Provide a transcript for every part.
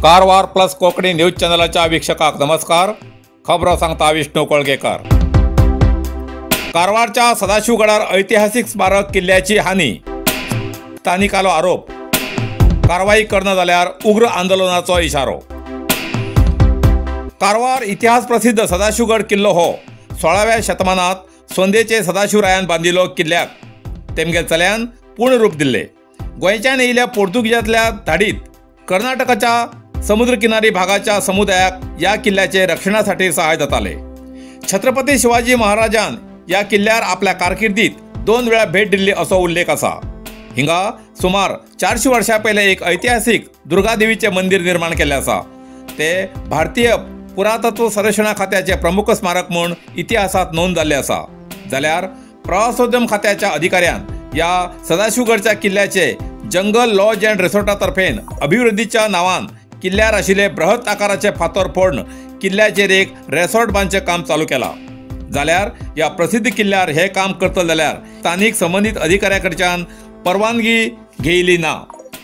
Karwar plus Konkani news चॅनलाच्या वीक्षकाक नमस्कार। खबरो सांगता विष्णू कोळगेकर। कारवारच्या सदाशिवगडार ऐतिहासिक स्मारक किल्ल्याची हानी, स्थानिकालो आरोप। कारवाई करना जाल्यार उग्र आंदोलनाचो इशारो। कारवार इतिहास प्रसिद्ध सदाशिवगड किल्लो हो 16व्या शतमानात सोंदेचे सदाशिवरायान बांदिल्लो किल्ल्याक तेमगेल चल्यान पूर्ण रूप दिल्ले। गोंयच्यान येयिल्ल्या पोर्तुगीजांतल्या धाडीत कर्नाटकाच्या समुद्रकिनारी भागाच्या समुदायाक या किल्ल्याचे रक्षणासाठी सहाय जाताले। छत्रपती शिवाजी महाराजान या किल्ल्यार आपल्या कारकिर्दीत 2 वेळा भेट दिल्ली असो उल्लेख आसा। हिंगा सुमार 400 वर्षां पयले एक ऐतिहासिक दुर्गादेवीचे मंदिर निर्माण केल्लें आसा। ते भारतीय पुरातत्व सर्वेक्षणा खात्याचे प्रमुख स्मारक म्हूण इतिहासात नोंद जाल्लें आसा। जाल्यार प्रवासोद्यम खात्याच्या अधिकाऱ्यान या सदाशिवगडच्या किल्ल्याचे जंगल लॉज अँड रिसॉर्टा तर्फेन अभिवृद्धीच्या नावान किल्ल्यार आशिल्ले बृहत आकाराचे फातर फोडून किल्ल्याचेर एक रेसॉर्ट बांदचें काम चालू केला। जाल्यार ह्या प्रसिद्ध किल्ल्यार हे काम करतले जाल्यार स्थानीक संबंदीत अधिकाऱ्या कडच्यान परवानगी घेयली ना।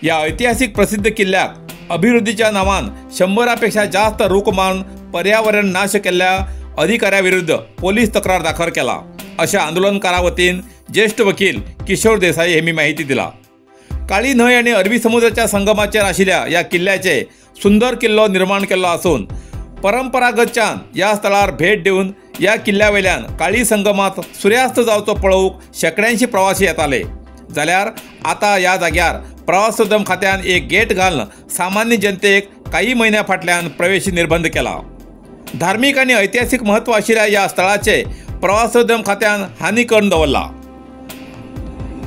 ह्या ऐतिहासिक प्रसिद्ध किल्ल्याक अभिवृद्धीच्या नावान 100 पेक्षा जास्त रूख मारून पर्यावरण नाश केल्ल्या अधिकाऱ्या विरुद्ध पोलीस तक्रार दाखल केला, अशा आंदोलनकारा वतीन ज्येष्ठ वकील किशोर देसाई हेमी माहिती दिला। काळी न्हंय आनी अरबी समुद्राच्या संगमाचेर आशिल्ल्या ह्या किल्ल्याचे सुंदर किल्लो निर्माण केल्लो आसून परंपरागतच्यान ह्या स्थळार भेट दिवन ह्या किल्ल्या वयल्यान काळी संगमात सुर्यास्त जावचो पळोवंक शेंकड्यांशी प्रवासी येताले। जाल्यार आतां ह्या जाग्यार प्रवासोद्यम खात्यान एक गेट घालून सामान्य जनतेक काही म्हयन्या फाटल्यान प्रवेश निर्बंध केला। धार्मीक आनी ऐतिहासीक म्हत्व आशिल्ल्या ह्या स्थळाचे प्रवासोद्यम खात्यान हानी करून दवरला।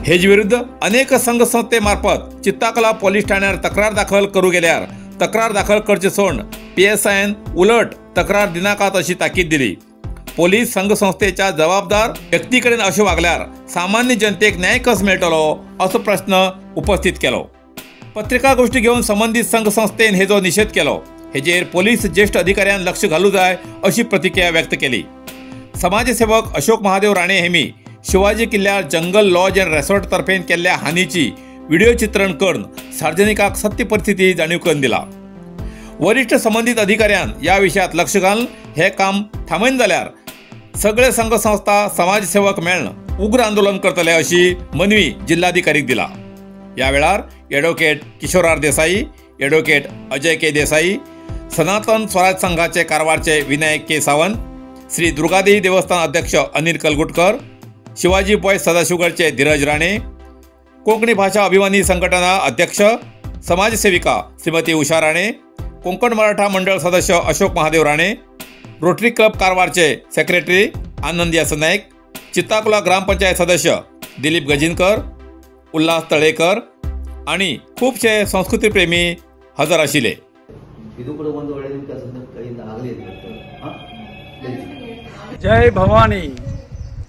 हेज विरुद्ध अनेक संघ संस्थेमार्फत चित्ताकला पोलीस ठाण्यार तक्रार दाखल करू गेल्यार तक्रार दाखल करचे सोड PSIन उलट तक्रार दिनाकात अशी ताकीद दिली। पोलीस संघ संस्थेच्या जबाबदार व्यक्तीकडेन अशें वागल्यार सामान्य जनतेक न्याय कसो मेळटलो असो प्रश्न उपस्थित केलो। पत्रिका गोष्टी घेवन संबंदीत संघ संस्थेन हेजो निषेध केलो। हेजेर पोलीस ज्येष्ठ अधिकाऱ्यान लक्ष घालू जाय अशी प्रतिक्रिया व्यक्त केली। समाजसेवक अशोक महादेव राणे हेमी शिवाजी किल्ल्यार जंगल लॉज अँड रेसॉर्ट तर्फेन केल्ल्या हानीची व्हिडिओ चित्रण करून सार्वजनिकाक सत्य परिस्थिती जाणीव करून दिला। वरिष्ठ संबंधित अधिकाऱ्यान या विषयात लक्ष घालून हे काम थांबयन जाल्यार सगळे संघ संस्था समाजसेवक मेळन उग्र आंदोलन करतले अशी मनवी जिल्हाधिकारीक दिला। या वेळार advocate Kishor R Desai, advocate Ajay K Desai, Sanatan Swaraj संघाचे कारवारचे विनायक के सावंत, श्री दुर्गादेवी देवस्थान अध्यक्ष अनिल कलगुटकर, शिवाजी बॉय सदाशिवगडचे धीरज राणे, कोंकणी भाषा अभिमानी संघटना अध्यक्ष समाजसेविका श्रीमती उषा राणे, कोंकण मराठा मंडळ सदस्य अशोक महादेव राणे, रोटरी क्लब कारवारचे सेक्रेटरी आनंद यास नाईक, चित्ताकुला ग्रामपंचायत सदस्य दिलीप गजिनकर, उल्हास तळेकर आणि खूपशे संस्कृतीप्रेमी हजर आशिल्ले। ಇದು ಕೂಡ ಒಂದು ಒಳ್ಳೆಯ ಕೆಲಸ ಕೈಯಿಂದ ಆಗಲಿ ಅಂತ। जय भवानी।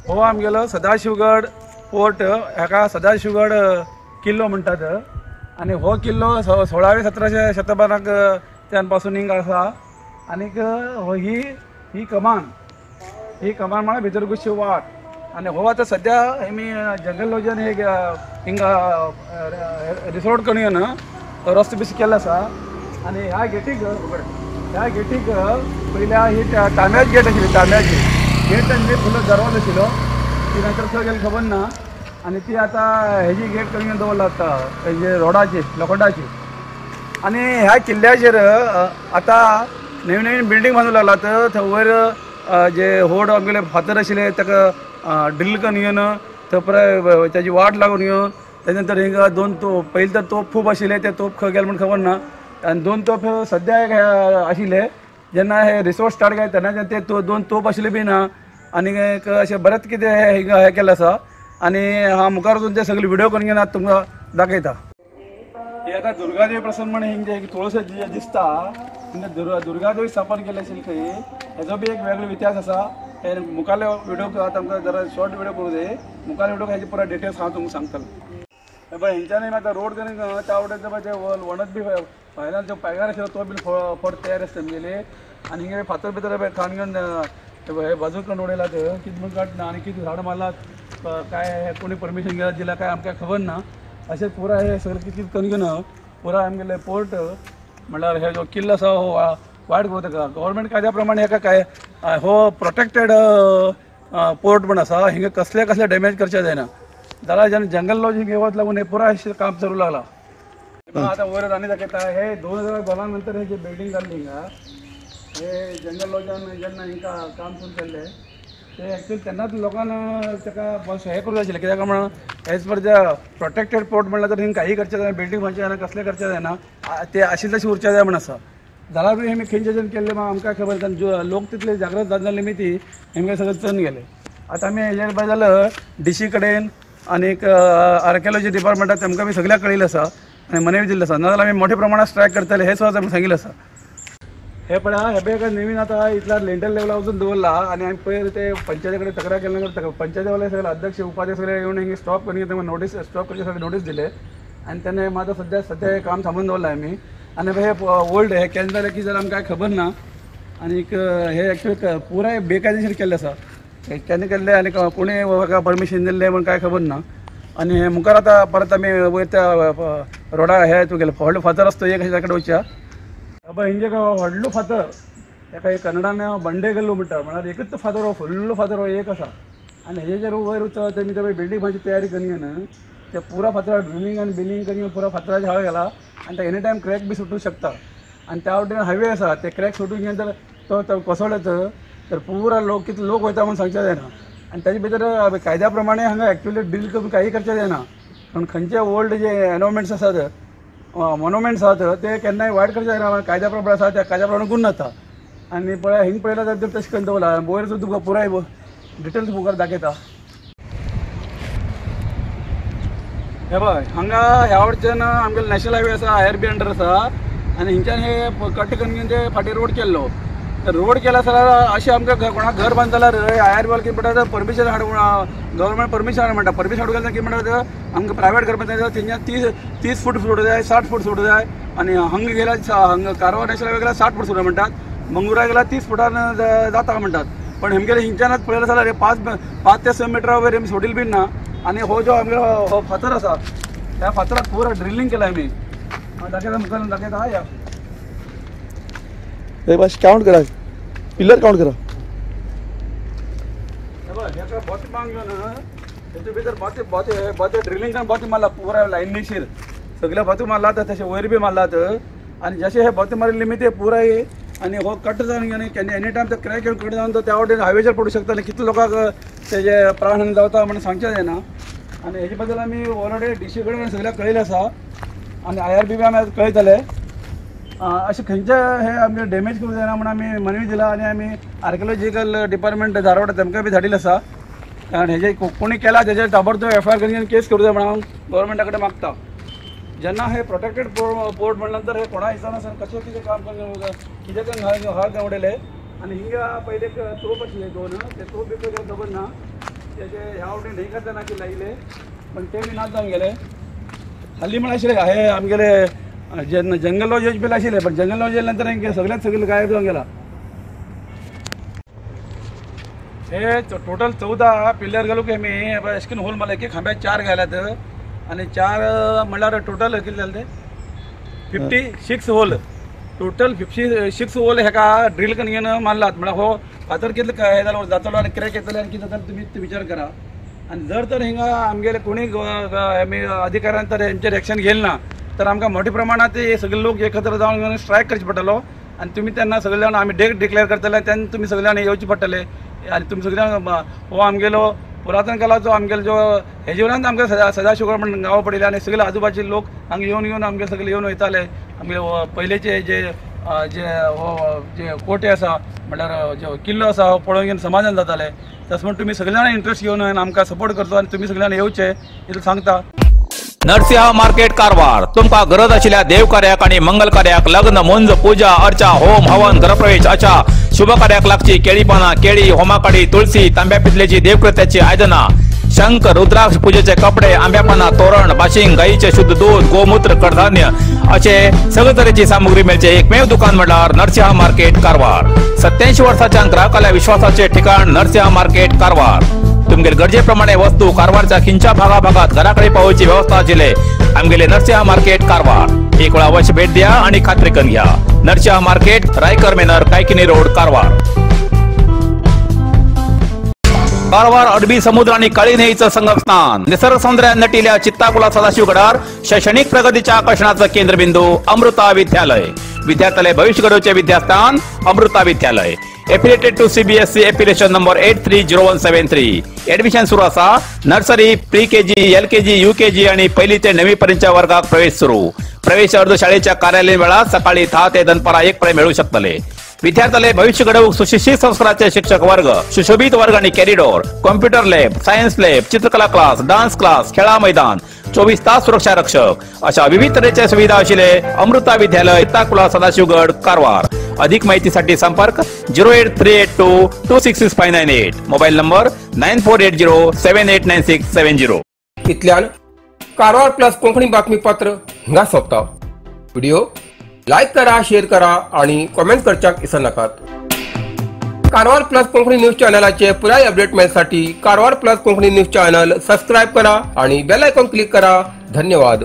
हो आमगेलो सदाशिवगड फोर्ट, हाका सदाशिवगड किल्लो म्हणटात आनी हो किल्लो 16व्या 17व्या शतमानाक त्यान पासून हिंगा आसा। आनीक ही ही कमान, ही कमान म्हळ्यार भितर घुसची वाट। आनी हो आतां सद्या आमी जंगल लॉजान एक हिंगा रिसॉर्ट करून येवन रस्तो बी केल्लो आसा। आनी ह्या गेटीक, ह्या गेटीक पयल्या ही तांब्याची गेट आशिल्ली, तांब्याची गेट आनी फुल दरवाजो आशिल्लो, ती नंतर खंय गेली खबर ना। आनी ती आतां हेजी गेट करून दवरला आतां हेजे रोडाची, लोखंडाची। आनी ह्या किल्ल्याचेर आतां नवीन नवीन बिल्डींग बांदूंक लागलात। थंय वयर जे होड आमगेले फातर आशिल्ले ताका ड्रील करून येवन थंय पुराय ताजी वाट लागून येवन तेजे नंतर हिंगा 2 तोप, पयलीं तर तोप खूब आशिल्ले, ते तोप खंय गेले म्हूण खबर ना। आनी 2 तोप सद्या आशिल्ले, जेन्ना हे रिसॉर्ट स्टार्ट केले तेन्ना ते 2 तोप आशिल्ले बी ना। आनी अशें बरेंच कितें हिंगा हें केल्लें आसा। आनी हांव मुखार वचून ते सगळे व्हिडिओ करून घेवन तुमकां दाखयता। हे आतां दुर्गादेवी प्रसन्न म्हण हिंगा एक तुळस दिसता, हिंगा दुर्गादेवी स्थापन केल्ले आशिल्ली खंय, हेजो बी एक वेगळो इतिहास आसा। हे मुखारले व्हिडिओ आतां आमकां जरा शॉर्ट व्हिडिओ करूं जाय, मुखारले व्हिडिओ हेजी पुराय डिटेल्स हांव तुमकां सांगतलो। पळय हेंच्यांनी आतां रोड करून त्या वटेन ते वणत बी फायनल जो पायगार आशिल्लो तो बीन फोट तयार आसता आमगेली. आनी हिंगा फातर भितर खाण घेवन हे बाजूक करून उडयला कितें म्हूण काडना आनी कितें झाड मारलात काय कोणी परमिशन गेला दिला काय आमकां खबर ना. अशें पुरा हे सगळें कितें करून घेवन पुरा आमगेले पोर्ट म्हणल्यार हे जो किल्लो आसा हो वायट करता. गव्हर्मेंट कायद्या प्रमाणे हेका काय हो प्रोटेक्टेड पोर्ट म्हण आसा, हिंगा कसले कसले डॅमेज करचे जायना. जाल्यार जेन्ना जंगल लॉज हिंगा येवत लागून हे पुराय काम चलू लागला. आतां वयर आनी दाखयता हे 2002 नंतर हे जे बिल्डींग जाल्ली हिंगा हे जंगल लॉजान जेन्ना हिंगा काम सुरू केल्लें ते एक्चुअली तेन्नाच लोकांक ताका बस हें करूं जाय आशिल्लें. कित्याक म्हणून as per the protected port म्हणल्यार तर हिंगा काही करचें जायना, बिल्डींग बांदचें जायना, कसलें करचें जायना, ते आशिल्ले तशें उरचें जाय म्हण आसा. जाल्यार बी हेमी खंयच्यान केल्लें आमकां खबर ना. लोक तितले जागृत जाल्ले निमित्ती हेमगे सगळें चलून गेले. आतां आमी हेजेर बदल डीसी कडेन आनीक आर्किओलॉजी डिपार्टमेंटाक तेमकां बी सगळ्याक कळिल्लें आसा आनी मनवी दिल्लें आसा. नाजाल्यार आमी मोठ्या प्रमाणात स्ट्रायक करतले हें सुद्दां आमी सांगिल्लें आसा. हे पळय हे पळय नवीन आतां इतल्या लेंटर लेवला वचून दवरला आनी आमी पयर ते पंचायती कडेन तक्रार केल्या नंतर पंचायतीवाले सगळे अध्यक्ष उपाध्यक्ष सगळे येवन हिंगा स्टॉप करून तांकां नोटीस स्टॉप करचे सगळे नोटीस दिले आनी तेन्ना आतां सद्या सद्या काम थांबून दवरलां आमी. आनी हे ओल्ड हे केन्ना जालें कितें जालें आमकां कांय खबर ना. आनीक हे एक्चुअली पुराय बेकायदेशीर केल्लें आसा, केन्ना केल्लें आनी कोणी परमिशन दिल्लें म्हण कांय खबर ना. आनी हे मुखार आतां परत आमी वयर त्या रोडा हे तुगेले व्हडलो फातर आसता एक अशें ताका वचया बाबा हिंगे व्हडलो फातर ताका एक कन्नडान बंडेगल्लू म्हणटा, म्हळ्यार एकूच फातर हो व्हडलो फातर हो एक आसा. आनी हेजेर वयर वता तेमी ते बिल्डींग बांदची तयारी करून घेवन ते पुरा फातरार ड्रिलींग आनी बिलिंग करून पुरा फातराचेर हाळ घाला आनी ते एनी टायम क्रॅक बी सुटूंक शकता. आनी त्या वटेन हायवे आसा, ते क्रॅक सुटून घेवन तर तो कोसळत तर पुरा लोक कितले लोक वयता म्हूण सांगचें जायना. आनी ताजे भितर कायद्या प्रमाणे हांगा एक्चुअली ड्रील करून काही करचें जायना, पूण खंयचे ओल्ड जे एनोमेंट्स आसात मोनुमेंट्स आसात ते केन्नाय वायट करचें जायना, कायद्या प्रमाणे आसा त्या कायद्या प्रमाणे गुण जाता. आनी पळय हिंग पळयला जाल्यार तशें करून दवरला वयर सुद्दां तुका पुराय डिटेल्स मुखार दाखयता. हे पळय हांगा ह्या वटच्यान आमगेलो नॅशनल हायवे आसा, I R B under आसा आनी हिंच्यान हे कट करून घेवन ते फाटीं रोड केल्लो. तर रोड केला जाल्यार अशें आमकां कोणाक घर बांदता जाल्यार I R B वाले कितें म्हणटा परमिशन हाड, गव्हर्मेंट परमिशन हाड म्हणटा. परमिशन हाडूंक गेल्यार कितें म्हणटा आमकां प्रायवेट घर बांदता जाल्यार थंयच्यान 30 फूट सोडूं जाय, 60 फूट सोडूं जाय. आनी हांगा गेल्यार हांगा कारवार नॅशनल हायवे गेल्यार 60 फूट सोडूं म्हणटात, मंगुरा गेल्यार 30 फुटान जाता म्हणटात. पण हेमगेले हिंच्यानच पळयलें जाल्यार 5 ते 6 मिटरा वयर हेमी सोडील बीन ना. आनी हो जो आमगेलो हो फातर आसा ह्या फातराक पुरा ड्रिलींग केलां आमी. दाखयता मुखार दाखयता या बस काउंट करा, पिलर काउंट करा. हेका बोते मांग घेवन तेचे भितर बोते बोते बोते ड्रिलींग करून बोते मारला पुरा लायनीशीर सगळे बोते मारला तशें वयर बी मारलात. आनी जशें हे बोते मारिल्ले मी ते पुराय आनी हो कट जावन घेवन एनी टायम ते क्रॅक येवन कट जावन तो त्या वटेन हायवेचेर पडूं शकता आनी कितले लोकांक तेजे प्राण जावता म्हणून सांगचें जायना. आनी हेजे बद्दल आमी ऑलरेडी डीसी कडेन सगळ्याक कळयलें आसा आनी I R B बी आमी आतां कळयतले. अशें खंयचे हे आमगे डॅमेज करूं जायना म्हूण आमी मनवी दिला आनी आमी आर्किओलॉजिकल डिपार्टमेंट धारवाड तेमकां बी धाडिल्लें आसा. कारण हेजे कोणी केला तेजेर ताबडतोब एफ I R करून केस करूं जाय म्हणून हांव गव्हर्मेंटा कडेन मागता. जेन्ना हे प्रोटेक्टेड पोर्ट म्हणल्यार नंतर हे कोणा हिसाबान आसतना कशें कितें काम करून कितें करून हात उडयले. आनी हिंगा पयले एक तोप आशिल्ले दोन, ते तोप बी खंय खबर ना, तेजे ह्या वटेन न्हंय खातना की लायिल्ले पण ते बी ना जावन गेले. हाली म्हण आशिल्ले हे आमगेले जेन्ना जंगल लॉज बी आशिल्ले, पण जंगल लॉज नंतर हेंगे सगळ्यात सगळे गायब जावन गेला. हे टोटल 14 पिल्लर घालूंक आमी अशें करून होल मारले की खांब्याक 4 घाल्यात आनी 4 म्हणल्यार टोटल कितले जाले ते 56 होल, टोटल 56 होल हेका ड्रील करून घेवन मारलात. म्हळ्यार हो फातर कितले हे जालो जातलो आनी क्रॅक येतले आनी कितें जातलें तुमी विचार करा. आनी जर तर हिंगा आमगेले कोणी आमी अधिकाऱ्यान तर हेंचेर एक्शन घेयलें ना तर आमकां मोठ्या प्रमाणात हे सगळे लोक एकत्र जावन स्ट्रायक करचे पडटलो. आनी तुमी तेन्ना सगळे जाण आमी डेट डिक्लेअर करतले तेन्ना तुमी सगळे जाण येवचे पडटले. आनी तुमी सगळे जाण हो आमगेलो पुरातन काळाचो आमगेलो जो हेजे वयल्यान आमकां सदाशिवगड म्हण गांव पडिल्ले आनी सगळे आजूबाजूचे लोक हांगा येवन येवन आमगे सगळे येवन वयताले. आमगे पयलेचे जे जे हो जे कोटे आसा म्हणल्यार जो किल्लो आसा हो पळोवन घेवन समाधान जाताले. तशें म्हण तुमी सगळे जाण इंट्रस्ट घेवन आमकां सपोर्ट करचो आनी तुमी सगळ्यांनी येवचे इतलें सांगता. नरसिंहा मार्केट कारवार तुमकां गरज आशिल्ल्या देवकार्याक आनी मंगल कार्याक लग्न मुंज पूजा अर्चा होम हवन घरप्रवेश अशा शुभ कार्याक लागची केळी पानां केळी होमाकाडी तुळसी तांब्या पितलेची देवकृत्याची आयदनां शंख, रुद्राक्ष, पूजेचे कपडे, आंब्या पाना, तोरण, बाशिंग, गायीचे शुद्ध दूध, गोमूत्र, कडधान्य असे सगळे तरेची सामुग्री मेळचे एकमेव दुकान म्हळ्यार नरसिंहा मार्केट कारवार. 87 वर्साच्या ग्राहकाल्या विश्वासाचे ठिकाण नरसिंहा मार्केट कारवार. तुमगेले गरजेप्रमाणे वस्तू कारवारच्या खिंच्या भागाभागात घराकडे पावोवची व्यवस्था आशिल्ले आमगेले नरसिंहा मार्केट कारवार. एक वेळा अवश्य भेट द्या आणि खात्री करून घ्या. Narasimha market, Raikar manor, Kaikini road, Karwar. Karwar अरबी समुद्र आणि काळी न्हंयेचं संगमस्थान, निसर्ग सौंदर्यात नटिल्या चित्ताकुला सदाशिवगडार शैक्षणिक प्रगतीच्या आकर्षणाचं केंद्रबिंदू अमृता विद्यालय. विद्यार्थ्याला भविष्य घडवचे विद्यास्थान Amrita Vidyalaya. Affiliated to CBSE affiliation number 830173. Admission सुरू आसा. Nursery, pre KG, L KG, U KG आणि पहिली ते 9वी पर्यंतच्या वर्गात प्रवेश सुरू. प्रवेश अर्ज शाळेच्या कार्यालयीन वेळात सकाळी 10 ते दनपारा 1 पर्यंत मिळू शकतले. विद्यार्थ्याला भविष्य घडवूक सुशिक्षित संस्काराचे शिक्षक वर्ग, सुशोभित वर्ग आणि corridor, computer lab, science lab, चित्रकला क्लास, डान्स क्लास, खेळा मैदान, 24 तास सुरक्षा रक्षक अशा विविध तऱ्हेच्या सुविधा आशिल्ले अमृता विद्यालय, चित्ताकुला, सदाशिवगड, कारवार. अधिक माहितीसाठी संपर्क 08382 266598, मोबाईल नंबर 9480789670. इतल्यान कारवार प्लस कोंकणी बातमीपत्र हिंगा सोंपता. व्हिडिओ लायक करा, शेअर करा आणि कॉमेंट करच्याक विसरनाकात. कारवार प्लस कोंकणी न्यूज चॅनलाचे पुराय update मेळसाठी Karwar plus Konkani news channel subscribe करा आणि बेल आयकॉन क्लिक करा. धन्यवाद.